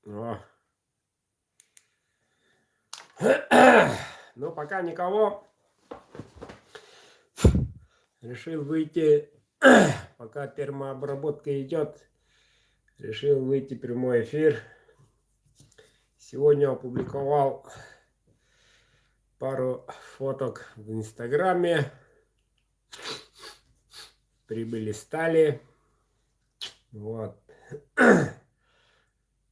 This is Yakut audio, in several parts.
О. Ну, пока никого. Решил выйти, пока термообработка идет, решил выйти в прямой эфир. Сегодня опубликовал пару фоток в Инстаграме. Прибыли стали. Вот.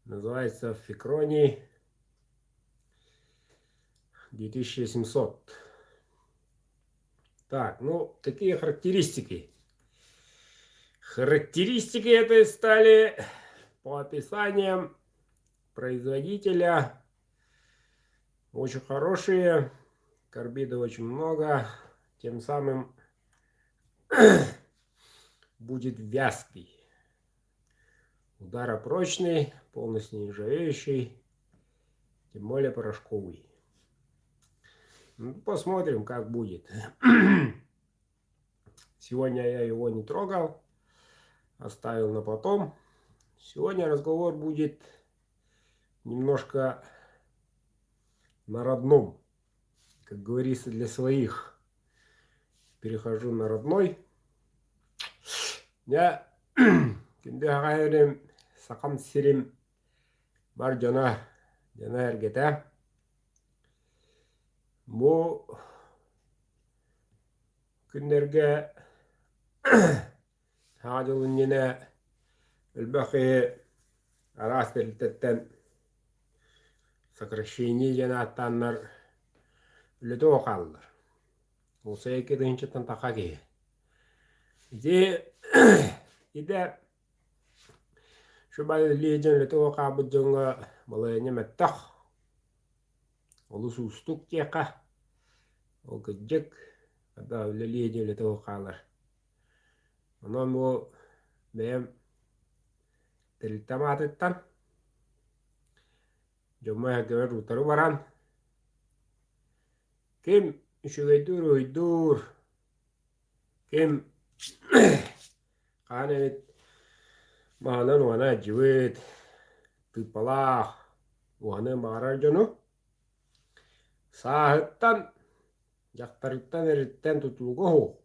Называется Фикроний 2700. Так, ну, какие характеристики? Характеристики этой стали по описаниям производителя очень хорошие. Карбида очень много. Тем самым будет вязкий. Ударопрочный, полностью нержавеющий, тем более порошковый. Ну, посмотрим, как будет. Сегодня я его не трогал, оставил на потом. Сегодня разговор будет немножко на родном. Как говорится, для своих. Перехожу на родной. Дьэ, күндү аҕа Сахам сирим бар дьоно, дьоно эргэтэ. Бу күннэргэ Саҥа дьыл иннинэ элбэх киһи араас тэрилтэттэн сокращение диэн ааттааннар үлэтэ суох хааллылар. Уопсайа 2 тыһыынчаттан тахха киһи. Ити идэ шубай дьон үлэтэ суох хаалбыт дьоҥҥо балаһыанньа мөлтөх. Олус уустук диэххэ. Ол кырдьык, хата үлэлиэ диэн үлэтэ суох хаалар. Онон бу бэйэм тэрилтэм аатыттан дьоммор-сэргэбэр утары баран ким үчүгэйдик уруһуйдуур, ким хаһан эмит маһынан уһана сылдьыбыт, тыыппалаах уһаныан баҕарар дьону сааһыттан, дьахтарыттан эриттэн тутулуга суох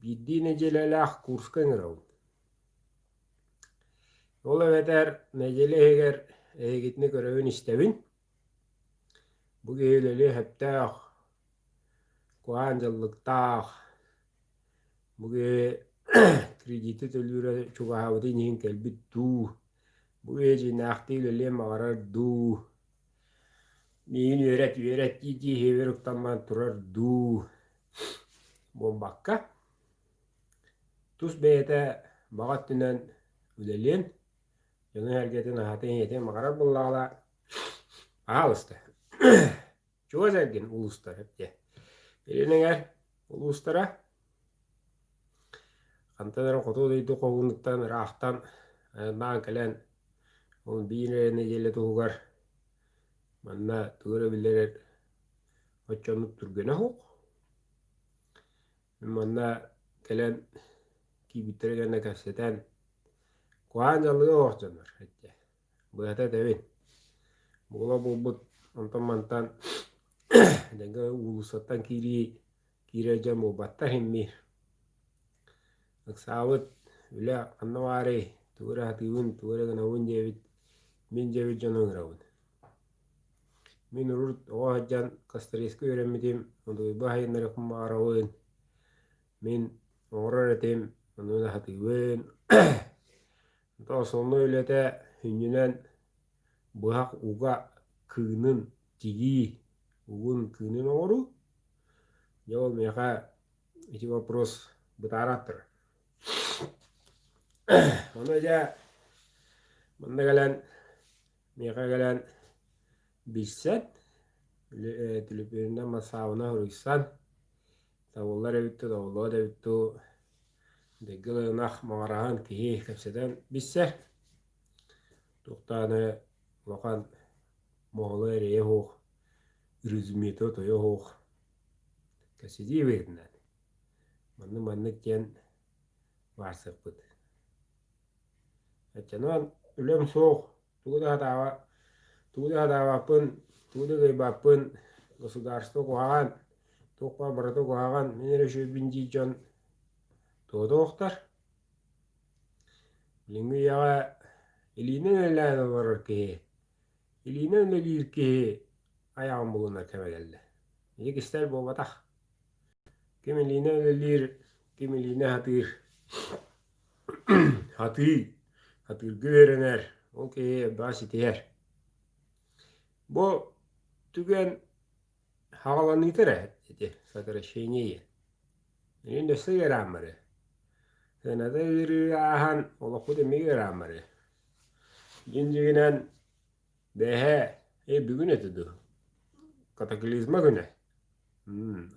Биирдии нэдиэлэлээх курска ыҥырабын. Ол эбэтэр нэдиэлэ иһигэр эһигитини көрөбүн-истэбин. Бу киһи үлэлиэ сөптөөх, куһаҕан дьаллыктаах, бу киһи кредити төлүүрэ чугаһаабытын иһин кэлбит дуу, бу киһи дьиҥнээхтии үлэлиэн баҕарар дуу, миигин үөрэт, үөрэт дии-дии иһибэр уктамман турар дуу буолбакка, тус бэйэтэ баҕа өттүнэн үлэлиэн, дьонун-сэргэтин аһатын-ийэтин баҕарар буоллаҕына, аһаалыста. Чугас эргин улуустар эптиэ. Илин эҥэр улуустара хантан эрэ хоту дойду хоһуунуттан ыраахтан айаннаан кэлэн ол биир эрэ нэдиэлэ туһугар манна тугу эрэ биллэрэр оччонук түргэнэ суох. Манна кэлэн киирбиттэрэ кэннэ кэпсэтэн куһаҕан дьаллыга суох дьоннор эттэ. Быһата этэбин. Буола буолбут онтон-мантан дэҥҥэ уулуссаттан киирии киирэр дьон буолбаттар иһиммиир. Ыксаабыт үлэ ханна баарый, тугу эрэ сатыыбын, тугу эрэ гынабын диэбит мин диэбит дьону ыҥырабын. Мин урут оҕо сылдьан Косторезка үөрэммитим, Одуйба сайыннарыахпын баҕарабын. Мин оҥорор этим, ону да сатыыбын. Основной үлэтэ сүнньүнэн быһах уга кыынын тигии, угун кыынын оҥоруу. Дьэ ол миэхэ ити вопрос бытааран турар. Ону дьэ манна кэлэн миэхэ кэлэн билсэн, төлөпүөнүнэн бассаабынан суруйсан, табыллар эбит дуу, табыллыбат эбит дуу, дэгил ынах маҕараһан киһи кэпсэтэн билсэр. Туох даҕаны улахан моһоло эрэйэ суох, резюмета тойо суох кэпсэтии быһыытынан маннык-маннык диэн баарсыахпыт. Оччонон үлэм суох. Тугу да сатаабат, тугу да сатаабаппын, тугу да кыайбаппын, государство куһаҕан, туох баар барыта куһаҕан, мин эрэ үчүгэйбин диир дьон туота охтор. Билиҥҥи үйэҕэ илиинэн үлэлээн олорор киһи, илиинэн үлэлиир киһи айаҕын булунар кэмэ кэллэ. Ити кистэл буолбатах. Ким илиинэн үлэлиир, ким илиинэ сатыыр, сатыы, сатыырга үөрэнэр, ол киһи элбэҕи ситиһэр. Бу түгэн Хаҕаланыыта эрэ ити сокращение. Мин өссө ыараан барыа. Сыаната ыарыы ааһан олохпут эмиэ ыараан барыа. Дьин дьиҥинэн бэһээ ээ бүгүн этэ дуу катаклизма күнэ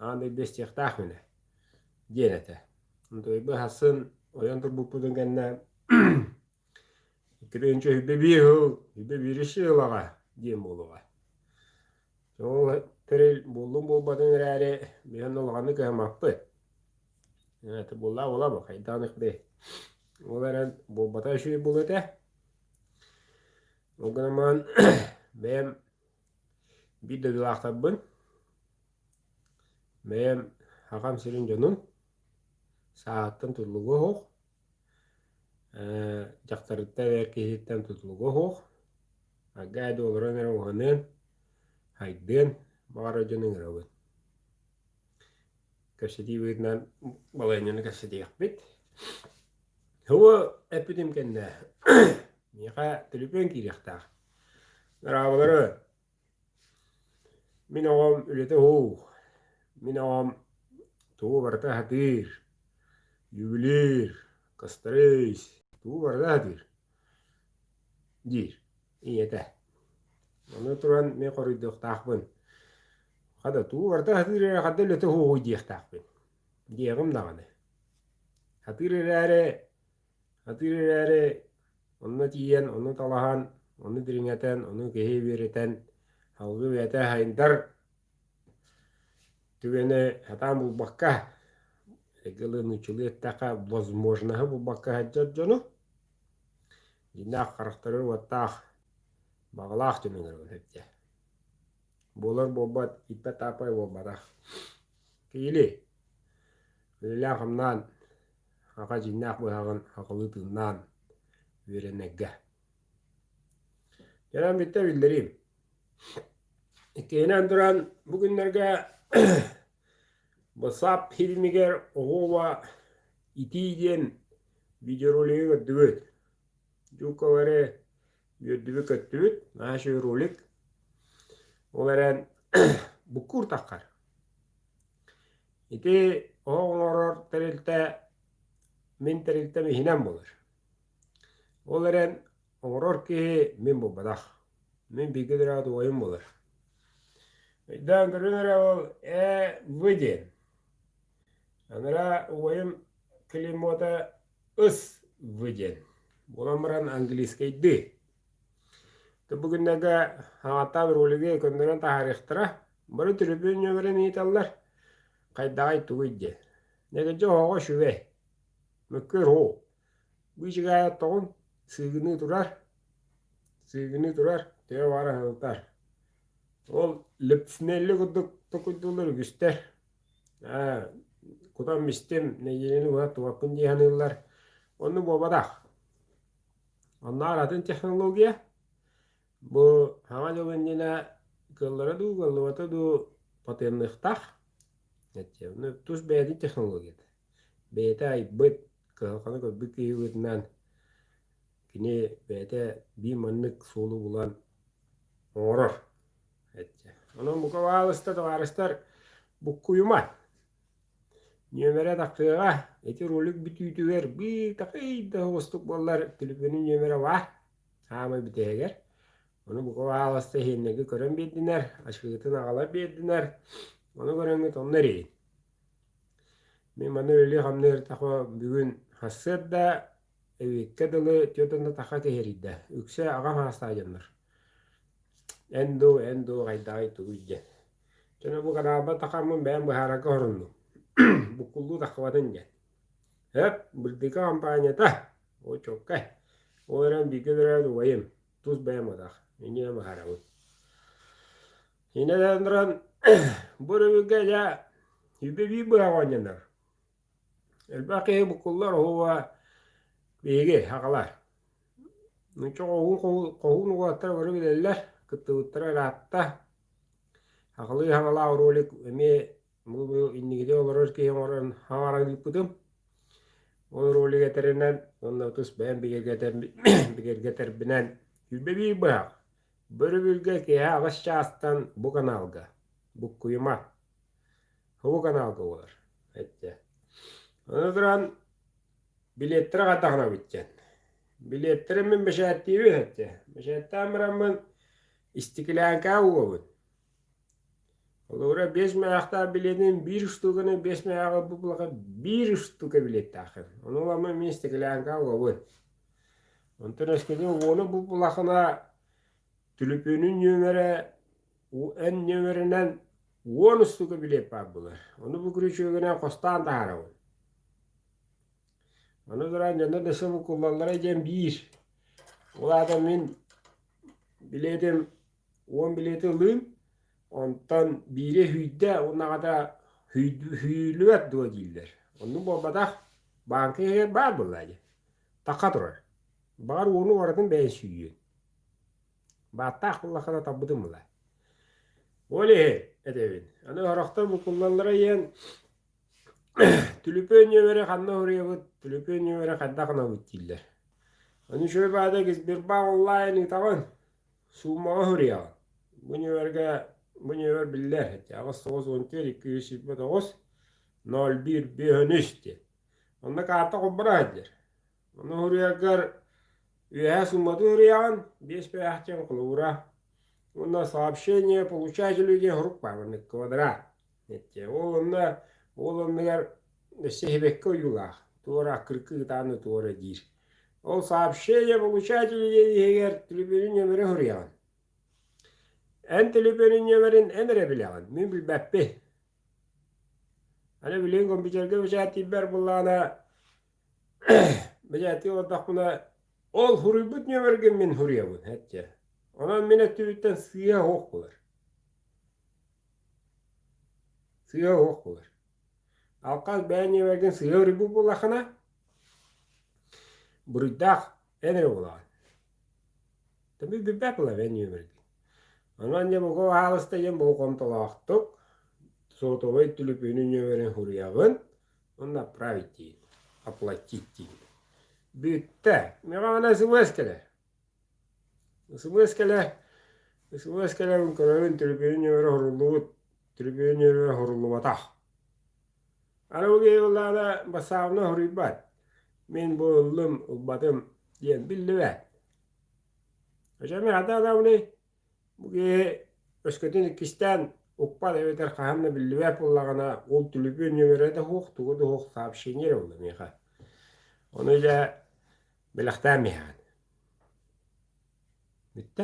аан дойду эстиэхтээх күнэ диэн этэ. Онтуйбу сарсын ойон турбуппутун кэннэ 2025 сыл 21 сылаҕа диэн буолуоҕа. Ол тэрил буоллун буолбатын эрээри биһэн улаханнык кыһаммаппыт. Это буолла буолаба хайдаан ихбэй. Ол эрэн буолбата үчүгэй буолуо этэ. Ол гынан баран бэйэм биир дойдулаахтарбын, бэйэм Сахам сирин дьонун сааһыттан тутулуга суох Дьахтарыттан эр киһиттэн тутулуга суох, арга да олорон эрэ уһаныан, хайдыан баҕарар дьону ыҥырабын. Кэпсэтии быһыытынан балаһыанньаны кэпсэтиэхпит. Һуо эппитим кэннэ миэхэ төлөпүөн киириэхтээх. Дорооболору! Мин оҕом үлэтэ уһуух, мин оҕом тугу барыта сатыыр, ювелир, кострейс, тугу барыта сатыыр диир ийэтэ. Ону туран мин хоруйдуохтаахпын. Хата тугу барыта сатыыр эрэ хата үлэтэ уһуугуй диэхтаахпын. Диэҕим даҕаны. Сатыыр эрээри Сатыыр эрээри, онно тиийэн, ону талаһан, ону дириҥэтэн, ону киһи үөрэтэн, салгыы бэйэтэ сайдар түгэни сатаан булбакка, эргэ нууччалыы эттэххэ, возможноһы булбакка сылдьар дьону, дьиҥнээх харахтарыгар уоттаах, баҕалаах дьону ыҥырабын эбитэ. Буолар буолбат, ииппэт-тааппай буолбатах. Киһили, үлэлээн-хамнаан Аҕа дьиҥнээх быһаҕын аҕалыы тыыннаан үөрэнэргэ. Кэлэн бүттэ биллэриим. Иккиһинэн туран бу күннэргэ WhatsApp фильмигэр оҕуоба итии диэн видеоролигы көрдүбүт. Дьуукалары үөрдүбүт-көттүбүт, наһаа үчүгэй ролик. Ол эрэн буккуур таххар. Ити оһох оҥорор тэрилтэ мин тэрилтэм иһинэн буолар. Ол эрэн оҥорор киһи мин буолбатах. Мин бииргэ төрөөбүт убайым буолар. Өйдөөн көрүҥ эрэ ол ээ вы диэн. Анараа убайым клеймота ыс вы диэн. Буолан баран английскайдыы. Бу күннэргэ хаҥаттаан ролигы көннөрөн таһаарыахтара. Бары түрүбүөн ньүөмэрин ыйыталлар. Хайдаҕай тугуй диэн. Нэгэдьэ оһоҕо үчүгэй. Мөккүөр һуу. Быычыгаайа оттоҕун сыыгыныы турар. Сыыгыныы турар, төһө баара сылытар. Ол лепснелли курдук токуйдууллар үгүстэр. Аа, кутан мистим, нэдиэлэни быһа тубаппын дии саныыллар. Оннук буолбатах. Оннооҕор атын технология бу Саҥа дьыл иннинэ кыаллара дуу, кыаллыбата дуу патенныахтаах. Тус бэйэтин технологията. Бэйэтэ айбыт, кыһалҕаны көрбүт киһи быһыытынан кини бэйэтэ биир маннык суолу булан оҥорор. Онон бука баалыста табаарыстар буккуйума. Нүөмэрэ тахсыаҕа, ити ролик бүтүүтүгэр биир такый да соҕустук буоллар төлөпүөнүн нүөмэрэ баар, саамай бүтэһигэр. Ону бука бааласта иһиэннэргэ көрөн биэрдинэр, ачыкытын аҕалан биэрдинэр, ону көрөҥҥүт онно эрийин. Мин манна үлэлии-хамныы ыртахпа бүгүн сарсыарда эбиэккэ дылы түөрт таха киһи эрийдэ. Үксэ аҕам саастаах дьоннор. Эн дуу, эн дуу хайдаҕый тугуй диэн. Дьоно бу каналбар тахаммын бэйэм быһаарарга соруннум. Буккуллуу таххыбатын диэн. Сөп, Бырдыка хампаанньата. Оо, чуолкай. Ол эрэн бииргэ төрөөбүт убайым. Тус бэйэм атах, инньэ баһарабын. Инньэ туран бу өрөбүлгэ дьэ үбэ биир быһах оонньонор. Элбэх киһи буккуллар оһуоба биһиги аҕалар. Нуучча хоһуун хоһуун уолаттара бары билэллэр, кыттыбыттара ыраатта. Аҕалыы хаҥалаах ролик эмиэ бу инникитин олорор киһи оҥорон хаҥаран ыыппытым. Ол ролик этэринэн уонна тус бэйэм бигэргэтэрбинэн 21 быһах Бөрөбүлгэ киэһэ аҕыс чаастан бу каналга буккуйума бу каналга буолар эттэ. Аны туран билиэттэрэ хайдах гынабыт диэн. Билиэттэрин мин бэчээттиибин эттэ. Бэчээттээн бараммын истикилээҥкэ угабын. Холобура биэс мээхтээх билиэтин биир штуканы биэс мээҕи ылбыт биир штука билиэттээххин. Ону ыламмын мин истикилээҥкэ угабын. Онтон өскөтүн уону буллахына түлүпүөнүн нүөмэрэ эн нүөмэринэн уон устука билиэт баар буолар. Ону бу күрүчүөгүнэн хостоон таһаарабын. Аны туран дьоно да сыл куллаллара диэн биир. Ол аата мин билиэтим уон билиэти ылыым, онтон биири үһүйдэ уонна аҕата үһүйүллүбэт дуо дииллэр. Оннук буолбатах, бааҥка иһигэр баар буоллаа дии. Таха турар. Баҕар ууну барытын бэйэн сүүйүөн. Бааттаах буоллаххына талбытым була. Ол иһин этэбин. Аны сорохтор буккуллаллара иһэн түлүпүөн нүөмэрэ ханна уруйабыт, түлүпүөн нүөмэрэ хайдах гынабыт дииллэр. Аны үчүгэй баада Сбербанк онлайн ыытаҕын, суумаҕа суруйаҕын. Бу нүөмэргэ бу нүөмэр биллэр 894 229 01 53 диэн. Онно каарта холборо сылдьар. Ону уруйаргар үөһэ сууматын уруйаҕын, биэс бэйэхтиэн холобура. Уонна сообщение получателю диэн сурук баар маннык квадрат. Ол онно ол оннугар өссө сибэкки ойуулаах туора аккыркы ытааны туора диир. Ол сообщение получателю диэн иһигэр төлөпүөнүн нөмэрэ суруйаҕын. Эн төлөпүөнүн нөмэрин эн эрэ билэҕин, мин билбэппин. Аны билигин компьютерга бэчээттиирбэр буоллаҕына бэчээттии олордохпуна ол суруйбут нүөмэргин мин суруйабын эччэ. Онон мин өттүбүттэн сыыһа суох буолар. Сыыһа суох буолар. Алкас бэйэ нүөмэргин сыыһа суруйбут буоллаххына буруйдаах эн эрэ буолаҕын. Тэми билбэт буолар эн нүөмэргин. Онон дьэ бука баһаалыста диэн болҕомтолоохтук сотовай түлүпүөнүн нүөмэрин суруйабын уонна отправить диин, оплатить диин. Бүттэ. Миэхэ аны смс кэлэр. Смс кэлэр. СМС кэлэрин көрөбүн түлүпүөнүн нүөмэрэ суруллубут, түлүпүөн нүөмэрэ суруллубатах. Аны бу киһи буоллаҕына бассаабына суруйбат. Мин бу ыллым, ылбатым диэн биллибэт. Оччоҕо хата бу киһи өскөтүн иккистээн укпат эбэтэр хаһан да биллибэт буоллаҕына, ол түлүпүөн нүөмэрэ да суох, туга да суох сообщение эрэ буолла миэхэ. Ону дьэ бэлэхтээн иһэҕин. Бүттэ.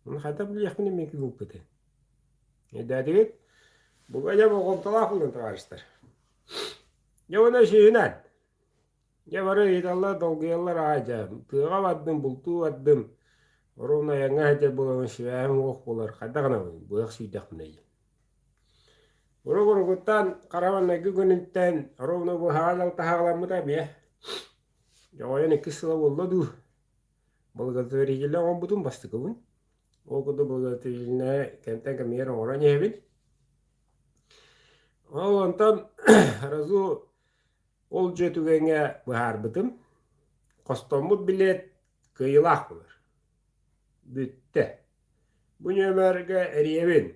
Ону хайдах билиэхпиний мин кыбыппытын? Өйдөөтүгүт? Бука дьэ болҕомтолоох буолун товарищтар. Дьэ уонна үсүһүнэн Дьэ бары ыйыталлар, долгуйаллар аҕай дьэ. Тыаҕа бардым, бултуу бардым, оруобуна айаҥҥа сылдьар буоламмын сибээһим суох буолар, хайдах гынабын, быһах сүүйдэхпинэ диэн. Урук-урукуттан хара маҥнайгы күнүттэн оруобуна быһаҕа дьалтаһаҕаламмыта эмиэ. Дьоҕойон иккис сыла буолла дуу. Благотворительнай оҥорбутум бастакыбын. Ол курдук благотворительнай кэмтэн кэмигэр оҥорон иһэбин. Ол онтон разу Ол дьиэ түгэҥҥэ быһаарбытым, хостоммут билиэт кыайыылаах буолар. Бүттэ. Бу нүөмэргэ эрийэбин.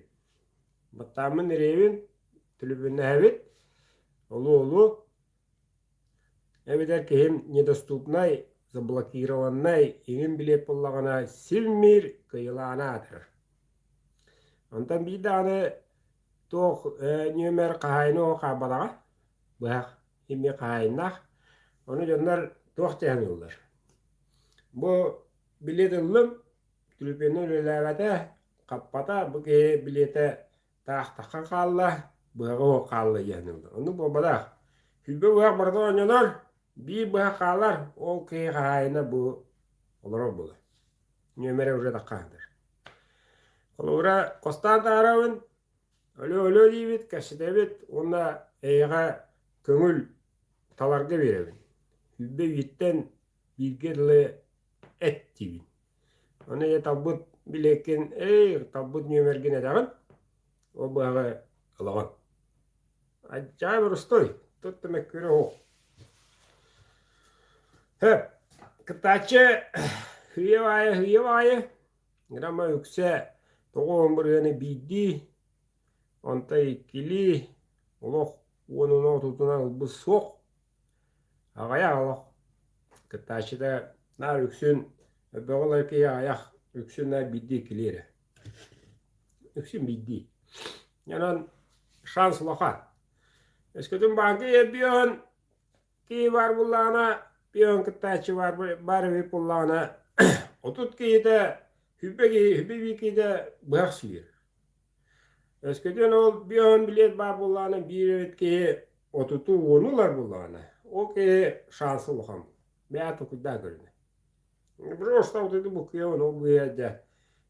Баттааммын эрийэбин, түлүпүннэһэбит. Олу-олу. Эбэтэр киһим недоступнай, заблокированнай иҥин билиэт буоллаҕына син-биир кыайыылааҕын аатырар. Онтон биир даҕаны туох нүөмэр хаһаайына оҕо хаалбатаҕа. Быһах эмиэ хаһаайыннаах. Ону дьоннор туох дьаһан ыллар. Бу билиэт ыллым, түлүпүөнү үлэлээбэтэ, хаппата, бу киһи билиэтэ таахтахха хаалла, быһаҕа суох хаалла диэн ылла. Оннук буолбатах. Сүүрбэ быһах барыта оонньонор, биир быһах хаалар, ол киһи хаһаайына бу олорор буолар. Нүөмэрэ уже таххаһытар. Холобура, хостоон таһаарабын, өлөө-өлөө диибит, кэпсэтэбит уонна эйиэхэ көҥүл таларга биэрэбин. Сүүрбэ бииртэн бииргэ дылы эт диибин. Ону ийэ талбыт билиэккин, эй, талбыт нүөмэргин этэҕин, ол быһаҕы ылаҕын. Адьаа боростуой, тут да мөккүөрэ суох. Сөп, кыттааччы сыыйа-баайа, сыыйа-баайа, грамма үксэ 90 бырыһыаны биирдии, онтон иккилии, олох уонунан отутунан ылбыт суох. Аҕыйах олох кыттааччыта наар үксүн өрбөҕө ылар киһи аҕыйах, үксүн наар биирдии иккилии эрэ. Үксүн биирдии. Онон шанс улахан. Өскөтүн бааҥка эрбиэҕин киһи баар буоллаҕына, пион кыттааччы баар, баар эбит буоллаҕына, 30 киһитэ, 100 киһи, 101 киһитэ быһах сүүйэр. Өскөтүн ол биэһин билиэт баар буоллаҕына, биир эбит киһи отуту уону ылар буоллаҕына, ол киһи шанса улахан. Бэйэ толкуйдаа көрүнэ. Просто вот букуйабын ол быыһа дьэ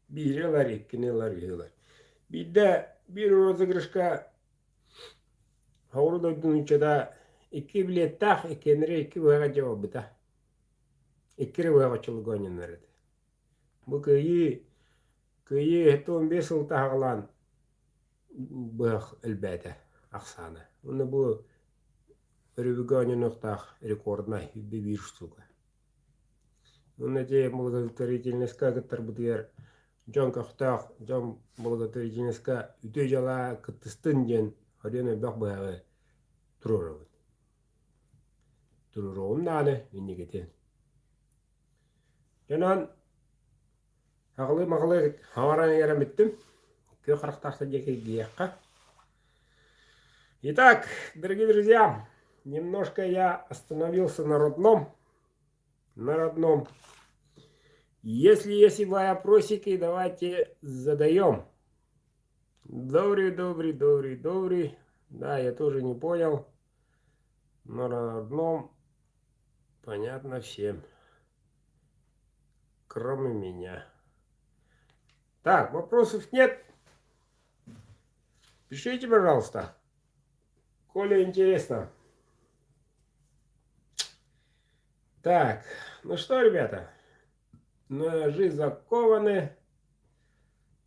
биири ылар, иккини ылар, үһү ылар. Биирдэ биир розыгрышка Соҕуруу дойду нууччата икки билиэттээх, иккиэннэрэ икки быһаҕа дьэ барбыта. Икки эрэ быһах оччолорго оонньонор этэ. Бу кыайыы Кыайыы 75 сылта аҕалаан быһах элбээтэ ахсаана. Уонна бу өрөбүлгэ оонньонуохтаах рекорднай 101 штука. Уонна ити благотворительноска кыттарбытыгар дьон көхтөөх, дьон благотворительноска үтүө дьыала кыттыстын диэн хөрүөн элбэх быһаҕы туруорабыт. Туруоруоҕум даҕаны инникитин. Дьонон Аҕылыы-маҕылыы хаҥаран иҥэрэн бүттүм. Күөх харахтаахтар диэки илгийиэххэ. Итак, дорогие друзья, немножко я остановился на родном. На родном. Если есть вопросики, давайте задаем. Добрый, добрый, добрый, добрый. Да, я тоже не понял. Но на родном понятно всем кроме меня. Так, вопросов нет? Пишите, пожалуйста. Коли интересно. Так, ну что, ребята, ножи закованы.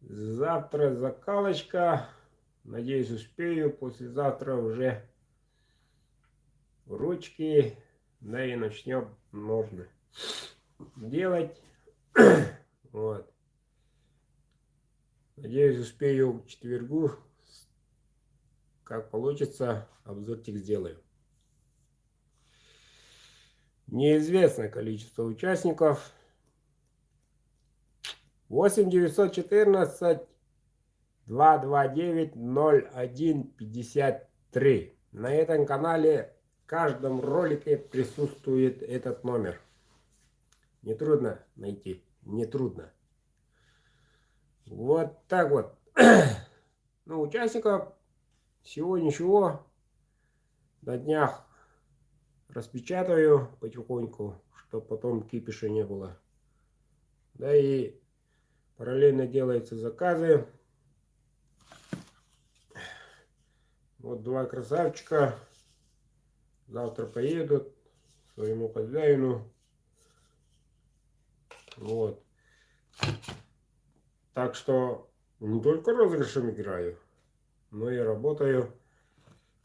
Завтра закалочка. Надеюсь, успею. Послезавтра уже ручки. Да и начнем ножны делать. Вот. Надеюсь, успею к четвергу. Как получится, обзорчик сделаю. Неизвестно количество участников. 8 914 229 01 53. На этом канале в каждом ролике присутствует этот номер. Нетрудно найти, нетрудно. Вот так вот. Ну, участников всего ничего. На днях распечатаю потихоньку, чтобы потом кипиша не было. Да и параллельно делаются заказы. Вот два красавчика завтра поедут своему хозяину. Вот. Так что не только розыгрышем играю, но и работаю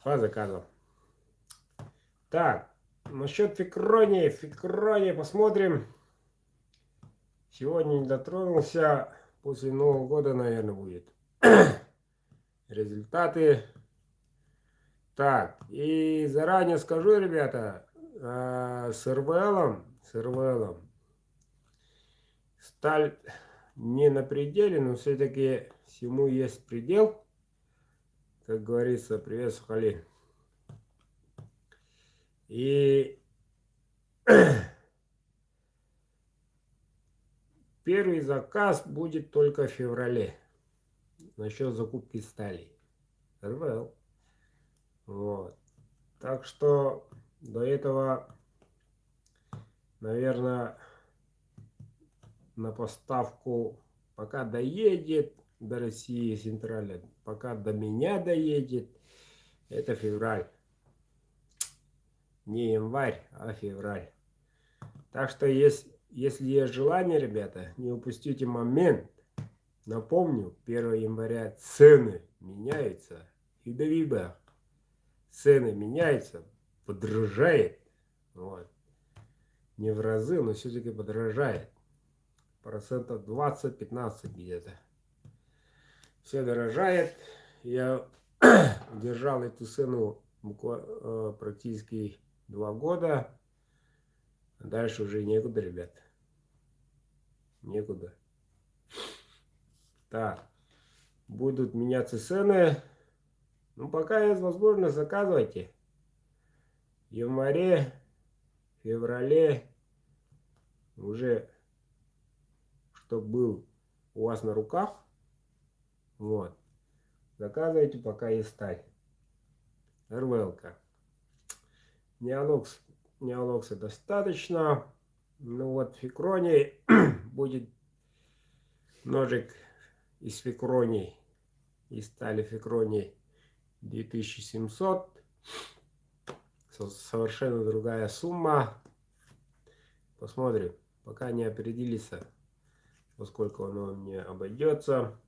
по заказам. Так, насчет Фикрони, Фикрони посмотрим. Сегодня не дотронулся, после Нового года, наверное, будет. Результаты. Так, и заранее скажу, ребята, с РВЛом, с РВЛом сталь не на пределе, но все-таки всему есть предел. Как говорится, привет, Сахалин. И первый заказ будет только в феврале. Насчет закупки стали. РВЛ. Вот. Так что до этого, наверное, на поставку, пока доедет до России центральной, пока до меня доедет, это февраль. Не январь, а февраль. Так что, если есть желание, ребята, не упустите момент. Напомню, 1 января цены меняются. И до цены меняются, подорожает. Вот. Не в разы, но все-таки подорожает. Процентов 20-15 где-то. Все дорожает. Я держал эту цену практически 2 года. Дальше уже некуда, ребят. Некуда. Так. Будут меняться цены. Ну, пока есть возможность, заказывайте. В январе, феврале уже, чтобы был у вас на руках. Вот. Заказывайте, пока есть сталь. РВЛК. Ниалокс, Ниалокса достаточно. Ну вот Фикроний будет ножик из Фикроний, из стали Фикроний 2700. Совершенно другая сумма. Посмотрим. Пока не определится, во сколько оно мне обойдется.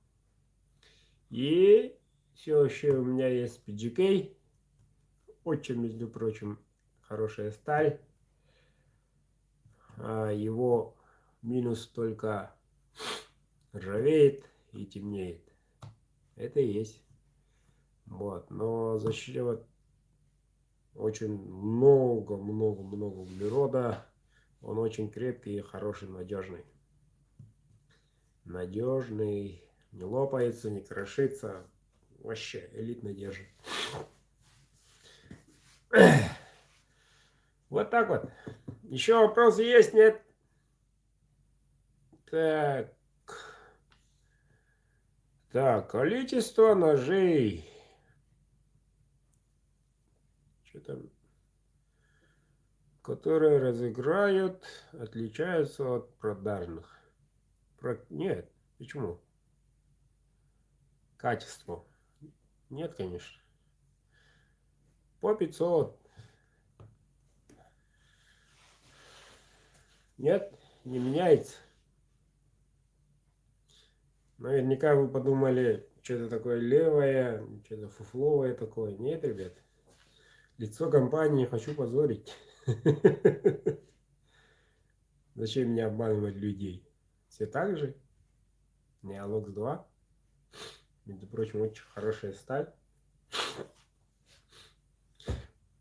И все еще у меня есть PGK. Очень, между прочим, хорошая сталь. А его минус только ржавеет и темнеет. Это и есть. Вот. Но за счет очень много-много-много углерода, он очень крепкий, хороший, надежный. Надежный, не лопается, не крошится. Вообще элитно держит. Вот так вот. Еще вопросы есть, нет? Так. Так, количество ножей. Что там? Которые разыграют, отличаются от продажных. Нет, почему? Качество. Нет, конечно. По 500. Нет, не меняется. Наверняка вы подумали, что-то такое левое, что-то фуфловое такое. Нет, ребят. Лицо компании хочу позорить. Зачем мне обманывать людей? Все так же. Неолокс 2. Между прочим, очень хорошая сталь.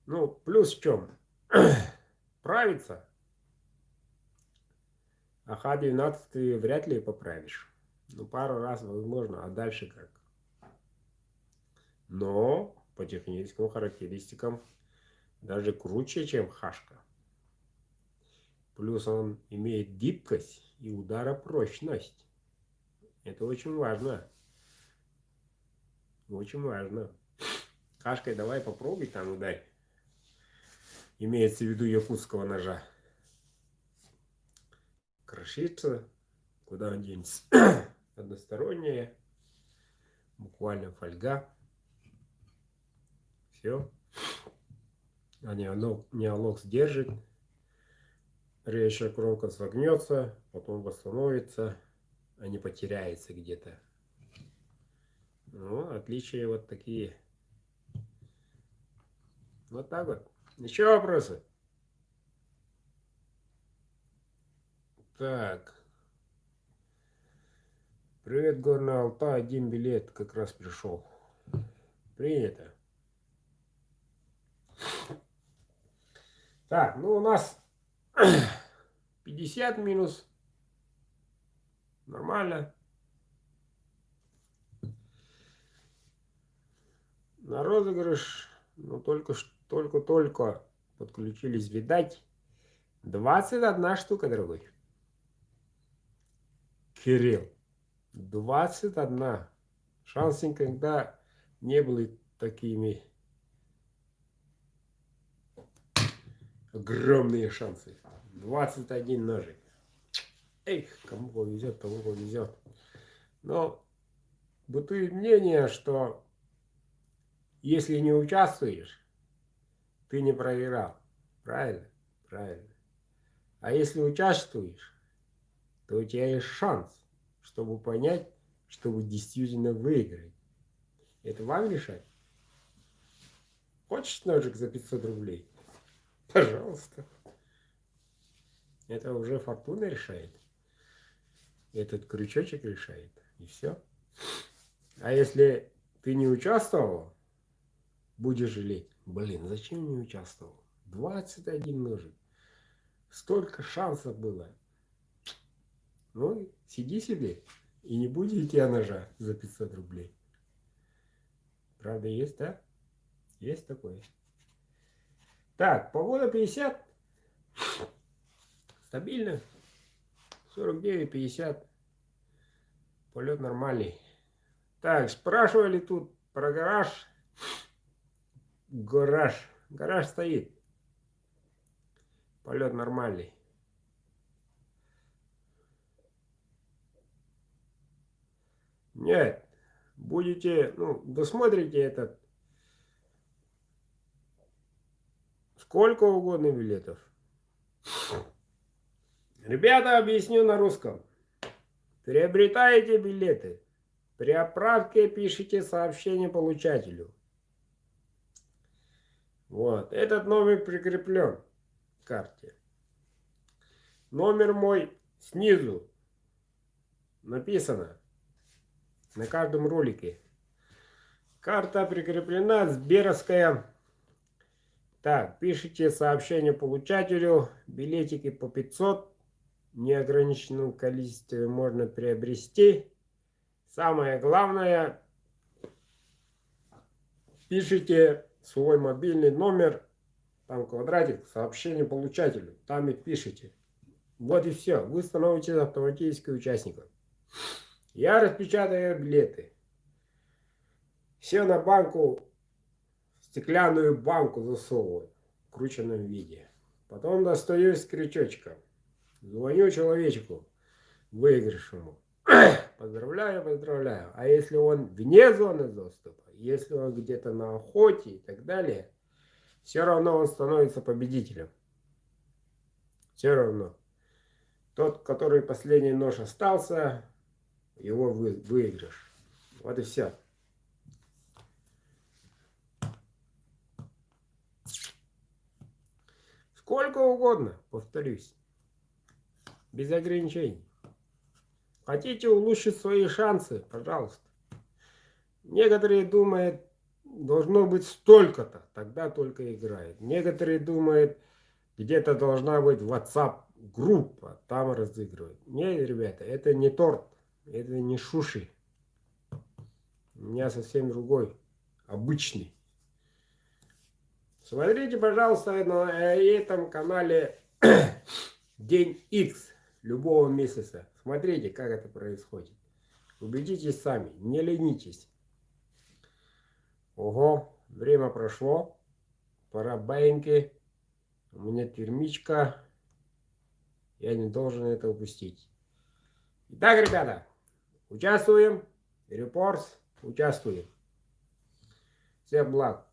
Ну, плюс в чем? Правится. А Х-12 ты вряд ли поправишь. Ну, пару раз возможно, а дальше как? Но по техническим характеристикам даже круче, чем хашка. Плюс он имеет гибкость и ударопрочность. Это очень важно. Очень важно. Хашкой давай попробуй там ударь. Имеется в виду якутского ножа. Крошится. Куда он денется? Односторонняя. Буквально фольга. Все. А неолокс держит. Режущая кромка согнется, потом восстановится, а не потеряется где-то. Ну, отличия вот такие. Вот так вот. Еще вопросы? Так. Привет, Горный Алтай. Один билет как раз пришел. Принято. Так, ну у нас 50 минус. Нормально. На розыгрыш, ну только-только подключились, видать. 21 штука, дорогой. Кирилл. 21. Шансы никогда не были такими огромные шансы. 21 ножик. Эх, кому повезет, тому повезет. Но бытует мнение, что если не участвуешь, ты не проиграл. Правильно? Правильно. А если участвуешь, то у тебя есть шанс, чтобы понять, чтобы действительно выиграть. Это вам решать. Хочешь ножик за 500 рублей? Пожалуйста. Это уже фортуна решает. Этот крючочек решает. И все. А если ты не участвовал, будешь жалеть. Блин, зачем не участвовал? 21 ножик. Столько шансов было. Ну, сиди себе и не будет у тебя ножа за 500 рублей. Правда, есть, да? Есть такое. Так, погода 50. Стабильно. 49,50. Полет нормальный. Так, спрашивали тут про гараж. Гараж. Гараж стоит. Полет нормальный. Нет, будете, ну, досмотрите этот сколько угодно билетов. Ребята, объясню на русском. Приобретаете билеты. При отправке пишите сообщение получателю. Вот. Этот номер прикреплен к карте. Номер мой снизу написано на каждом ролике. Карта прикреплена, сберовская. Так, пишите сообщение получателю. Билетики по 500. В неограниченном количестве можно приобрести. Самое главное, пишите свой мобильный номер, там квадратик, сообщение получателю, там и пишите. Вот и все, вы становитесь автоматически участником. Я распечатаю билеты. Все на банку, стеклянную банку засовываю в крученном виде. Потом достаю с крючочком. Звоню человечку, выигравшему. Поздравляю, поздравляю. А если он вне зоны доступа, если он где-то на охоте и так далее, все равно он становится победителем. Все равно. Тот, который последний нож остался, его выигрыш. Вот и все. Сколько угодно, повторюсь. Без ограничений. Хотите улучшить свои шансы? Пожалуйста. Некоторые думают, должно быть столько-то, тогда только играет. Некоторые думают, где-то должна быть WhatsApp группа, там разыгрывают. Не, ребята, это не торт, это не шуши. У меня совсем другой, обычный. Смотрите, пожалуйста, на этом канале День X любого месяца. Смотрите, как это происходит. Убедитесь сами, не ленитесь. Ого, время прошло. Пора баиньки. У меня термичка. Я не должен это упустить. Итак, ребята, участвуем. Репорт, участвуем. Всех благ.